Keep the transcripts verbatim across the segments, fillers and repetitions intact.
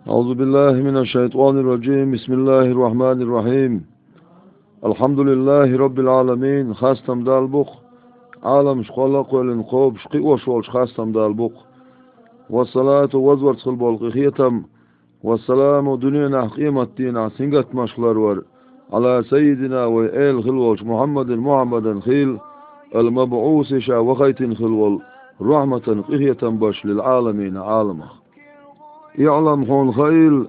أعوذ بالله من الشيطان الرجيم. بسم الله الرحمن الرحيم. الحمد لله رب العالمين. Хастам Далла бу-кх, Ӏаламаш кхолла а кхоьллина кхобуш, кхиош волчу хастам Далла бу-кх. والصلاة, вазварца хила болу къинхетам, والسلام, дуьненахь къематдийнахь сингаттамашка ларвар, على سيدنا, вай Эла хила волчу Мухьаммадин, Мухьаммадан хийла, المبعوث, ша вахийтина хила волу, رحمة, къинхетам беш, للعالمين, Ӏаламах. اعلم, хьуна хаийла,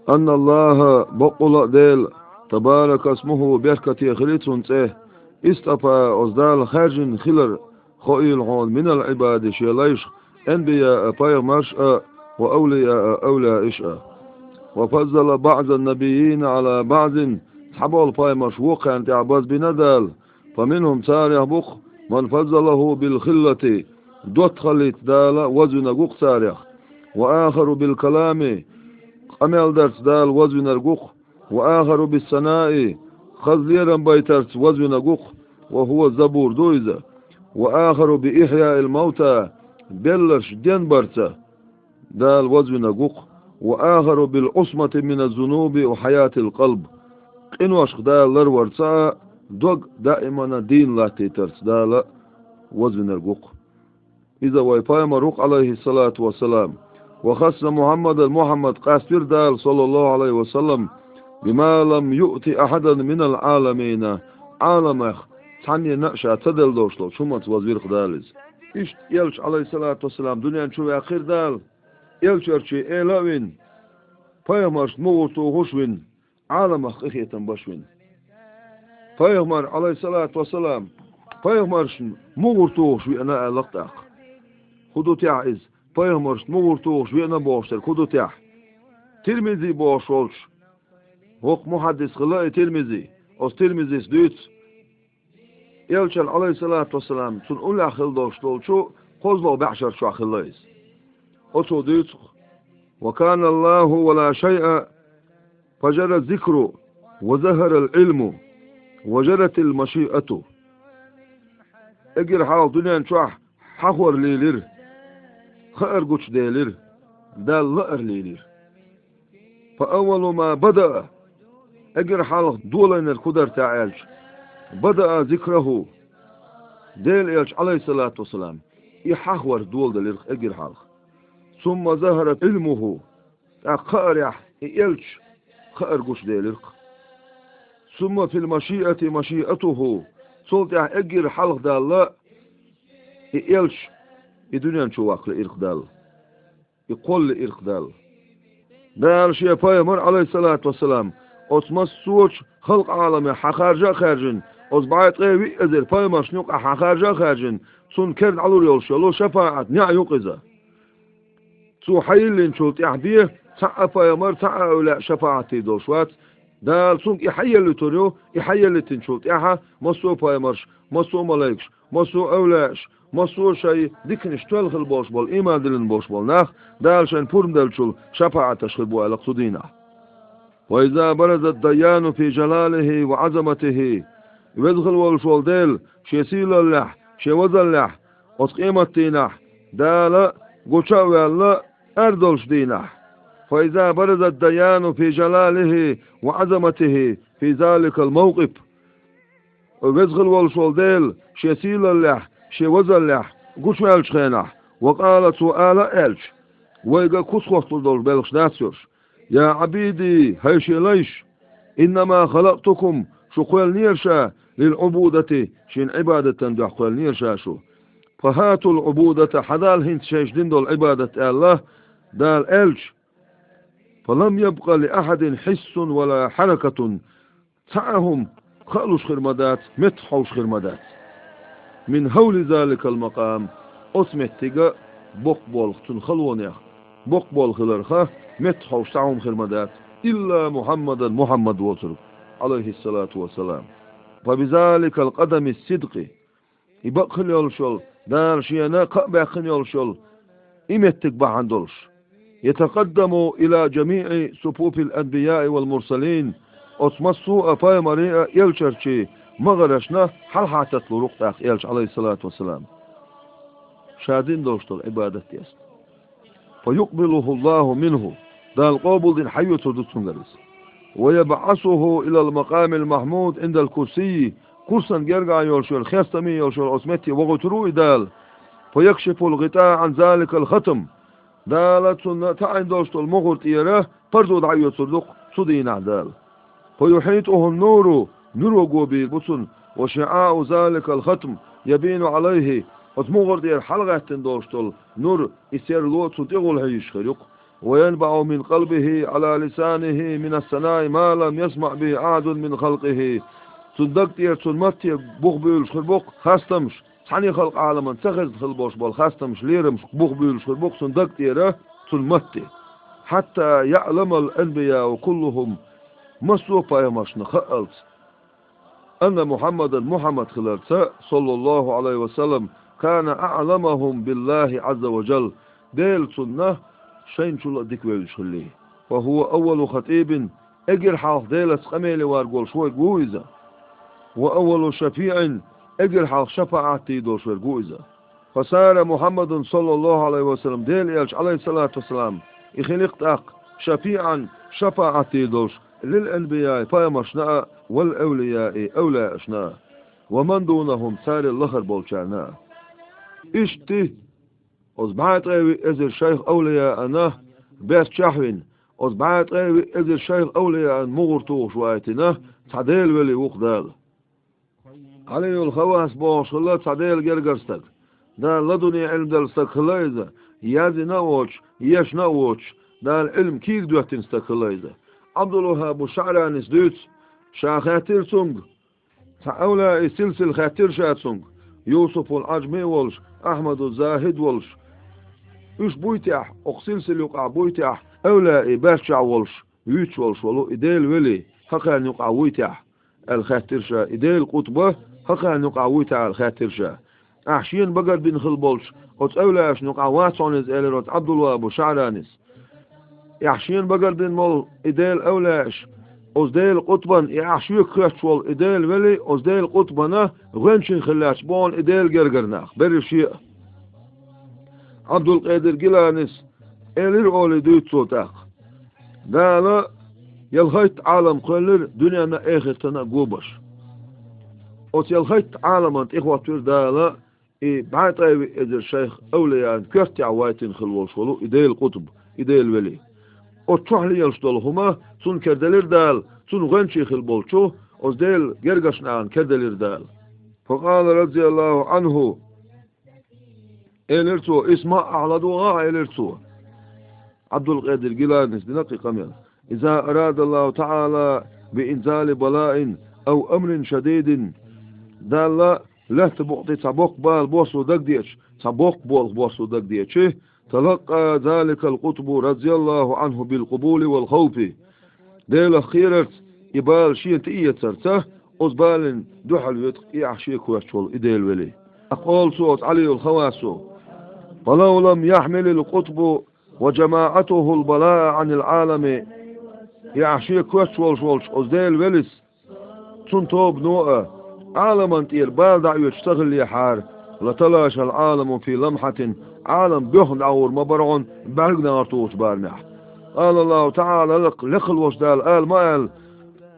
أن الله, баккъалла а Дела, تبارك اسمه, беркате хили цунна цӀе, اصطفى, оцу Дала хаьржина хилар хоийла хьуна, من العباد, шен лайшах, أنبياء, пайхамарш а, وأولياء, эвлаяаш а. وفضل بعض النبيين على بعض, цхьаболу пайхамарш вукхарна тӀехь базбина Дала, فمنهم, царех бу-кх, من فضله بالخلة, доттагӀаллица Дала вазвинарг ву-кх царех, وآخر بالكلام, къамел дарца Дала вазвинарг ву-кх, وآخر بالثناء, хаза лерам байтарца вазвинарг ву-кх, وهو, забур ду иза, وآخر بإحياء الموتى, белларш денбарца Дала вазвинарг ву-кх, وآخر بالعصمة من الذنوب وحياة القلب, къиношках Дала ларварца а, дог даимана дийна латтийтарца Дала вазвинарг ву-кх. Иза вай пайхамар ву-кх, عليه الصلاة والسلام. وخص محمدا, Мухьаммад къаствира Дала, صلى الله عليه وسلم, بما لم يؤت أحدا من العالمين, Ӏаламех цхьаннена а ша ца делла долуш долчу хӀуманца вазвира-кх Дала иза. Иштта Элча, عليه الصلاة والسلام, дуьнен чу ваьккхира Дала, Элчанчий эла а вина, пайхамаршна мугӀар тухуш а вина, Ӏаламах къинхетам беш а вина. Пайхамар, عليه الصلاة والسلام, пайхамаршна мугӀар тухуш веана аьлла-кх тӀаккха. ХӀун ду техь иза? Пайхамаршна мугӀар тухуш веана бохуш дерг хӀун ду техь? Тирмизи бохуш волчу, воккха мухьаддис хилла и Тирмизи, оцу Тирмизис дуьйцу, Элчанна, عليه الصلاة والسلام, цунна уллехь хила долуш долчу кхозлагӀа бӀешар чохь хилла иза. Оцо дуьйцу-кх: وكان الله ولا شيء فجرى الذكر وظهر العلم وجرت المشيئة. Эггара хьалха дуьнен чохь хьахор лийлира, хаар гучуделира, Далла лаар лийлира. فأول ما بدأ, эггара хьалха долийнарг хӀун дара техь аьлча, بدأ ذكره, Делан Элча, عليه الصلاة والسلام, и хьахор доладелира-кх эггара хьалха. ثم ظهر علمه, тӀаккха кхаарехь и Элча хаар гучуделира-кх. ثم في المشيئة مشيئته, цул тӀаьхьа эггара хьалха Далла и Элча и дуьнен чу ваккха лиира-кх Далла. И кхолла лиира-кх Далла. Дала Шен пайхамар, عليه الصلاة والسلام, оцу массочу халкъ Ӏаламех хьахаржа а хаьржина, оцу бӀе ткъе виъ эзар пайхамаршна юкъахь хьахаржа а хаьржина, цунна керна Ӏалур йолуш йолу шапаӀат неӀ ю-кх иза. Цо хьайиллинчул тӀаьхьа бен цхьа а пайхамар, цхьа а эвлаяъ шапаӀат дийр долуш вац. Дала цуьнга и хьаеллийтур ю, и хьаеллийтинчул тӀаьхьа массо а пайхамарш, массо а малайкаш, массо а эвлаяаш, массо а шайн диканаш тоьлла хила болуш болу, ийман диллина болуш болу нах, Дала шайна пурба деллачул шапаӀаташ хир бу аьлла-кх цу дийнахь. وإذا برز الديان في جلاله وعظمته, веза хила волуш волу Дела Шен сийлаллехь, Шен вазаллехь, оцу къематдийнахь, Дала гуча а ваьлла, ар долуш дийнахь. فإذا برز الديان في جلاله وعظمته في ذلك الموقف. Веза хила волуш волу Дела Шен сийлаллехь, Шен вазаллехь гучуваьллачу хенахь, وقال, Цо ала а аьлча, вайга куц хӀотталур долуш белхаш дац уьш. يا عبيدي, хӀай Шен лайш! إنما خلقتكم, шу кхоьллинера Ша, للعبودة, Шена Ӏибадатан дуьхьа кхоьллинера Ша шу. فهاتوا العبودة, хьадала хӀинца шайша дина долу Ӏибадат, аьлла Дала аьлча, فلم يبق لأحد حس ولا حركة, цхьа а хӀума хаалуш хир ма дац, меттахъхьовш хир ма дац. من هول ذلك المقام, оцу меттига боккха болх цунна халонех, боккха болх хиларха, меттахъхьовш цхьа хӀума хир ма дац, إلا محمدا, Мухьаммад воцург, عليه الصلاة والسلام. فبذلك القدم الصدق, и бакъ хила йолуш йолу, Дала Шена кхаъ баьккхина йолуш йолу и меттиг бахьана долуш, يتقدم إلى جميع صفوف الأنبياء والمرسلين, оцу массо а пайхамарийн а, элчанчийн а магӀаршна хьалха татталур ву-кх тӀаккха Элча, عليه الصلاة والسلام, Ша дина долуш долу Ӏибадат деза. فيقبله الله منه, Дала къобалдина хьайоьцур ду цуьнгара иза. «ويبعثه إلى المقام المحمود عند الكرسي», курсан гергахь йолуш верг, хестаме йолуш верг оцу метте вохуьйтур ву и Дала. «فيكشف الغطاء عن ذلك الختم». Дала цунна таӀийна долуш долу мухӀар тӀера парзо дӀаоьцур ду-кх цу дийнахь Дала. «فيحيطه النور», нуьро го бийр бу цунна, «وشعاع ذلك الختم يبين عليه», оцу мухӀар тӀера хьалагӀаьттина долуш долу нур, и серло цунна тӀехула хьийзаш хир ю-кх. «وينبع من قلبه على لسانه من الثناء ما لم يسمع به أحد من خلقه». Цунна даг тӀера, цунна матте бух буьйлуш хир бу-кх хастамаш, цхьана халкъан Ӏаламан ца хезна хилла болуш болу хастамаш, лерамаш бух буьйлуш хир бу-кх цунна даг тӀера, цунна матте. «حتى يعلم الأنبياء كلهم», массо а пайхамаршна хаалц, «أن محمدا», Мухьаммад хиларца, саллаллаху Ӏалайхи ва саллам, «كان أعلمهم بالله عز وجل», Дела цунна шайна чул а дика вевзаш хилла. «فهو أول خطيب», эггара хьалха Делаца къамеле варг волуш верг ву иза. «وأول شفيع», эггара хьалха шапаӀат дийр долуш верг ву иза. «فصار محمد صلى الله عليه وسلم», Делан элча, Ӏалайхиссалату вассалам, и хили-кх тӀаккха, «شفيعا», шапаӀат дийр долуш, «للأنبياء», пайхамаршна а, «والأولياء», эвлаяашна а, «ومن دونهم», царел лахара болчарна а. Иштта, оцу бӀе ткъе виъ эзар шайх-эвлаяана бертчехь а вина, оцу бӀе ткъе виъ эзар шайх-эвлаяана мухӀар тухуш вайтина цхьа Делан вели ву-кх Дала. Ӏалийюл Хаввас бохуш хилла цхьа Делан гергара стаг. Дала ладунни Ӏилма делла стаг хилла иза, яздина а воцуш, ешна а воцуш, Дала Ӏилма кийра доьттина стаг хилла иза. Ӏабдул-ВаххӀабу ШаӀранис дуьйцу, ша хаьттира цуьнга, цхьа эвлаяийн силсила хаьттира ша цуьнга, Юсупул Ӏажми а волуш, Ахьмаду ЗахӀид а волуш. Уьш буй техьа, окху силсила юкъахь буй техьа, эвлаяийн баьрччехь а волуш, вуьйцуш волуш волу и Делан вели хӀокхарна юкъахь вуй техьа, аьлла хаьттира ша, и Делан къутба хӀокхарна юкъахь вуй техьа аьлла хаьттира ша. Ахь шена багар бина хилла болчу оцу эвлаяашна юкъахь вац хьуна иза, элира оцу Ӏабдул-ВаххӀабу ШаӀранис. Ахь шена багар бина болу и Делан эвлаяаш, оцу Делан къутбан и ахь шега хоьттуш волу и Делан вели, оцу Делан къутбана гӀоьнчий хилла лаьтташ бу хьуна и Делан гергара нах, берриш а. Ӏабдулкъедир Гиланис элира олий дуьйцу цо тӀаккха. Дала ялхайтта Ӏалам кхоьллира дуьненна а, эхартана а гобаш. Оцу ялхайтта Ӏаламан тӀехӀоттира Дала и бӀе ткъе виъ эзар шайх-эвлаяан коьртехь вайтина хилла волуш волу и Делан къутб, и Делан вели. Оцу чохь лелаш долу хӀума цунна кара делира Дала, цунна гӀоьнчий хилла болчу, оцу Делан гергарчу нахана кара делира Дала. Факъала, разияллаху Ӏанху, элира цо, исмаӀ, ахь ладогӀа, элира цо. Ӏабдулкъедир Гиланис дина кхин къамел. Иза арадаллаху таӀала би инзали балаин ав амрин шадидин. Далла лаьтта букъа тӀе цхьа боккха бала боссо дагадеача, цхьа боккха болх боссо дагадеача, талакъа заликал къутбу разияллаху Ӏанху бил къубули вал хавфи. Делах кхерарца, и бала шена тӀеэцарца, оцу балин дуьхьал веткъа и ахь шега хоьттуш волу и Делан вели. Къола цо оцу Ӏалийюл Хаввасо. Фалав лам яхьмилил къутбу ва жамаӀатухул балаа Ӏанил Ӏалами, и ахь шега хоьттуш волуш волчу оцу Делан велис, цунна тобано а, Ӏаламан тӀера бала дӀаоьцуш ца хиллехьара, латалашал Ӏаламу фи ламхьатин, Ӏалам боьхна дӀагӀур ма бара хьуна бӀаьрг негӀар тухучу барамехь. Къала Аллаху таӀала, лекха волчу Дала ала ма аьлла: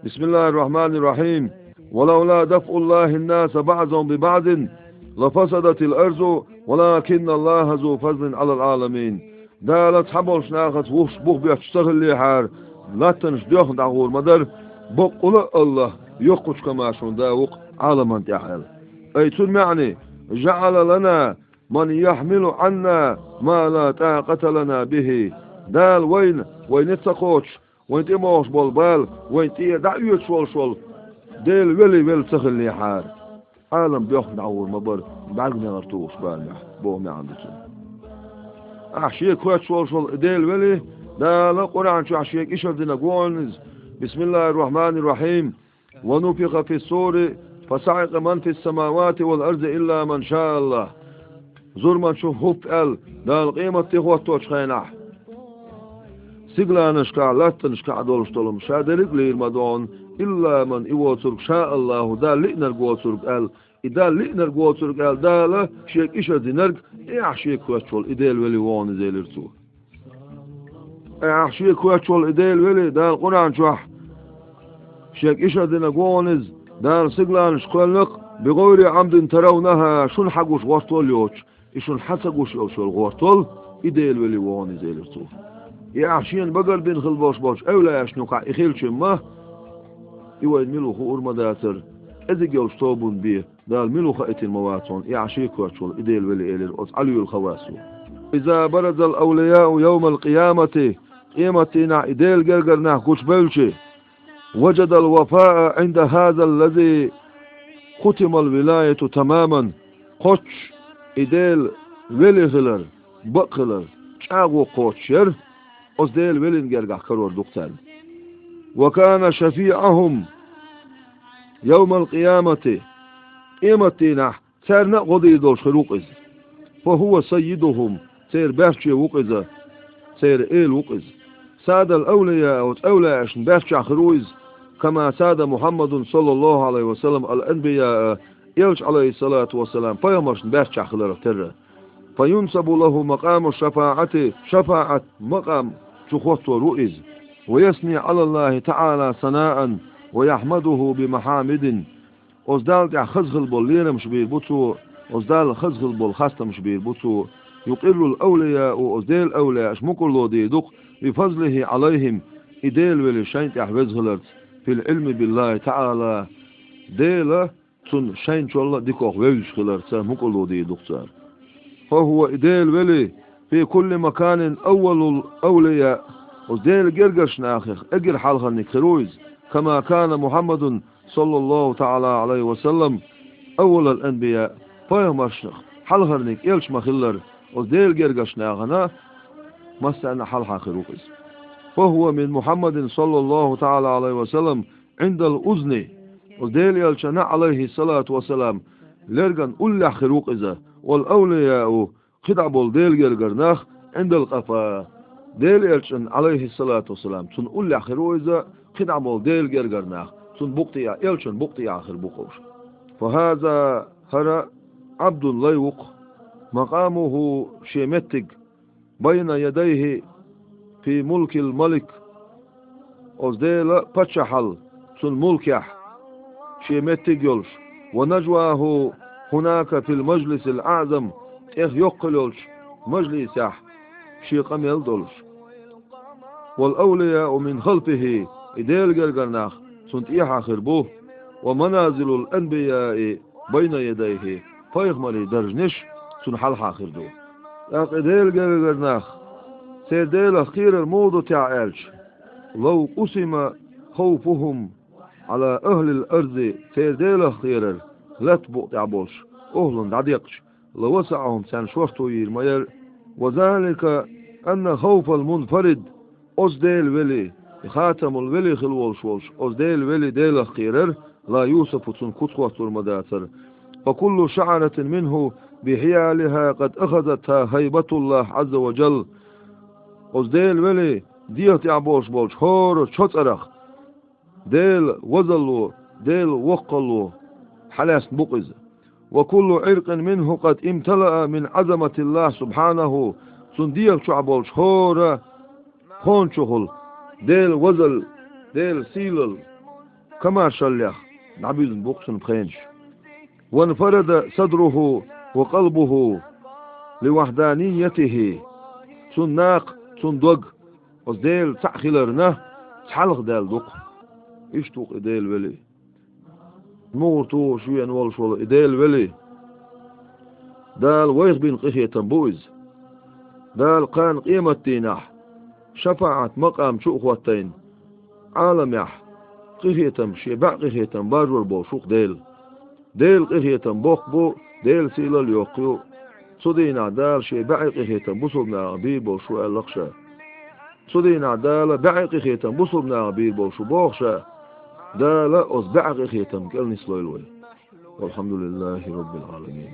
Бисмиллахир Рахманир Рахим. Ва лавла дафӀуллахин наса баӀзахум би баӀзин, ла фасадатил арзу, валакинна Аллаха зу фазлин Ӏалал Ӏаламин. Дала цхьаболчу нахаца вуьш бух боьттуш ца хиллехьара, латтанаш доьхна дӀагӀур ма дара, баккъала а Аллах йоккхачу комаьршонан да ву-кх Ӏаламан тӀехь аьлла. Ай цуьнан маьӀне: жаӀала лана ман яхьмилу Ӏанна ма ла тӀакъата лана бихи. Дала вайна, вайна ца кхочуш, вайн тӀе богӀуш болу бала, вайн тӀе дӀаоьцуш волуш волу Делан вели велла ца хиллехьара, Ӏалам боьхна дӀагӀур ма бара бӀаьрг негӀар тухуш барамехь, боху маьӀна ду цуьнан. Ахь шега хоьттуш волуш волу Делан вели, Дала Къуръан чохь шега ишар динарг ву хьуна иза: Бисмиллахир Рахманир Рахим. Ва нуфиха фис-сури, фасаӀикъа ман фис-самавати вал арзи илла ман шаа Аллах. Зурманчу хӀуп аьлла, Дала къематде хӀотточу хенахь, сигаланашкахь, латтанашкахь долуш долу ша дерриг а лийр ма ду хьуна, илла ман, и воцург, шаа Аллаху, Дала лиънарг воцург аьлла, и Дала лиънарг воцург аьлла, Дала шега ишар динарг, и ахь шега хоьттуш волу и Делан вели ву хьуна иза, элира цо. Ахь шен коч волу и Делан вели Дала Къуръан чохь шега ишар динарг ву хьуна иза, Дала сигаланаш кхоьллина-кх, бигайри Ӏамдин таравнаха, шуна хьагуш гӀортор йоцуш, и шуна хьан ца гуш йолуш йолу гӀортор, и Делан вели ву хьуна иза, элира цо. И ахь шена багарбина хила болуш болчу эвлаяашна юкъахь и хилча ма, и вайна мила ву хуур ма дацара, кӀезиг йолчу тобанна бен Дала мила ву хаийтина ма вац хьуна, и ахь шен коч волу и Делан вели, элира оцу Ӏалиюл Хавваса. Иза баразал авлияу йовмал къиямати, къематдийнахь и Делан гергара нах гучубевлчи, важадал вафаа Ӏинда хазал лази хутимал вилаяту тамаман, кхоччуш и Делан вели хилар, бакъ хилар, чӀагӀо кхочуш яра, оцу Делан велин гергахь карор ду-кх царна. Ва кана шафиӀахум йовмал къиямати, къематдийнахь царна а гӀо дийр долуш хир ву-кх иза. Фа хӀува саййидухум, церан баьрчче ву-кх иза, церан эла ву-кх иза. Садал авлияа, оцу эвлаяашна баьрччехь хир ву иза, кама сада Мухьаммадун, саллаллаху Ӏалайхи ва саллам, ал анбияа, элча, Ӏалайхиссалату вассалам, пайхамаршна баьрччехь хиларх терра. Фа юнсабу лаху макъаму шафаӀати, шафаӀат макъам чу хӀоттор ву иза. Ва ясни Ӏалаллахи таӀала санаан ва яхьмадуху би махьамидин. Оцу Далла тӀехь хаза хила болу лерамаш бийр бу цо, оцу Далла хаза хила болу хастамаш бийр бу цо. Юкъиррул авлияу, оцу Делан эвлаяаш мукъарло дийр ду-кх, би фазлихи Ӏалайхим, и Делан вели шайна тӀехь веза хиларца, фил Ӏилми биллахи таӀала, Дела цунна шайначул а дикох вевзаш хиларца мукъарло дийр ду-кх цара. Фа хӀува, и Делан вели, фи кулли маканин аввалул авлияъ, оцу Делан гергарчу нахах эггара хьалхарниг хир ву иза, кама кана Мухьаммадун, саллаллаху таӀала Ӏалайхи ва саллам, аввалал анбияъ, пайхамаршнах хьалхарниг элча ма-хиллара, оцу Делан гергарчу нахана массарна а хьалха хир ву-кх иза. Фа хӀува мин Мухьаммадин, саллаллаху таӀала Ӏалайхи ва саллам, Ӏиндал узни, оцу Делан элчанна, Ӏалайхиссалату вассалам, лерган уллехь хир ву-кх иза, вал авлияу, кхидӀа болу Делан гергара нах, Ӏиндал къафа. Делан элчанна, Ӏалайхиссалату вассалам, цунна уллехь хир ву иза, кхидӀа болу Делан гергара нах, цунна букъа тӀехьа, элчанна букъа тӀехьа хир бу-кх уьш. Фа хаза, хӀара Ӏабдун лай ву-кх, макъамуху, шен меттиг, байна ядайхи фи мулкил малик, оцу Делан паччахьалла цунна мулкехь шен меттиг йолуш, ва нажваху хӀунака фил мажлисил аӀзам, тӀех йоккха йолчу мажлисехь шен къамел долуш. Вал авлияу мин халфихи, и Делан гергара нах цунна тӀехьа хир бу, ва маназилул анбияи байна ядайхи, пайхамарийн даржанаш цунна хьалха хир ду. ТӀаккха и Делан гергара нах, церан Делах кхерар муха ду техьа аьлча, лав къусима хавфухум Ӏала ахлил арзи, церан Делах кхерар латта букъа тӀехь болчу охӀланна дӀадекъча, лавасаӀахум, царна шорто йийр ма яра, ва залика анна хавфал мунфарид, оцу Делан вели, и хатамул вели хила волуш волчу оцу Делан вели Делах кхерар, ла юсафу, цунна куц хӀоттор ма дацара. Фа куллу шаӀратин минху би хьиялиха къад ахазатха хайбатуллахӀ Ӏазза ва жалла. Оцу Делан вели дегӀа тӀехь болуш болчу хӀора чо цӀарах Делан вазалло, Делан воккхалло хьалаьцна бу-кх иза. Ва куллу Ӏиркъин минху къад имталаа мин Ӏазаматиллахь субхьанаху, цунна дегӀа чохь болчу хӀора пхенчухула Делан вазалла, Делан сийлалла, камашаллех дӀабуьзна бу-кх цунна пхенаш. Ванфарада садруху ва къалбуху ли вахьданиятихи, цунна накха, цунна дог, оцу Делан цхьаъ хиларна, цхьалха даьлла ду-кх. Иштта ву-кх и Делан вели. МугӀар тухуш веана волуш волу и Делан вели, Дала вайх бина къинхетам бу иза. Дала кхана къематдийнахь шапаӀат макъам чу а хӀоттайна, Ӏаламехь къинхетам, шен бӀе къинхетам баржор болуш ву-кх Дела. Делан къинхетам боккха бу, Делан сийлалла йоккха ю. Цу дийнахь Дала шен бӀе къинхетам бусалба нахах бийр болуш ву аьлла-кх ша. Цу дийнахь Дала бӀе къинхетам бусалба нахах бийр болуш ву боху ша. Дала оцу бӀе къинхетам кӀел нислойла вай. Валхьамдулиллахи Роббил Ӏаламин.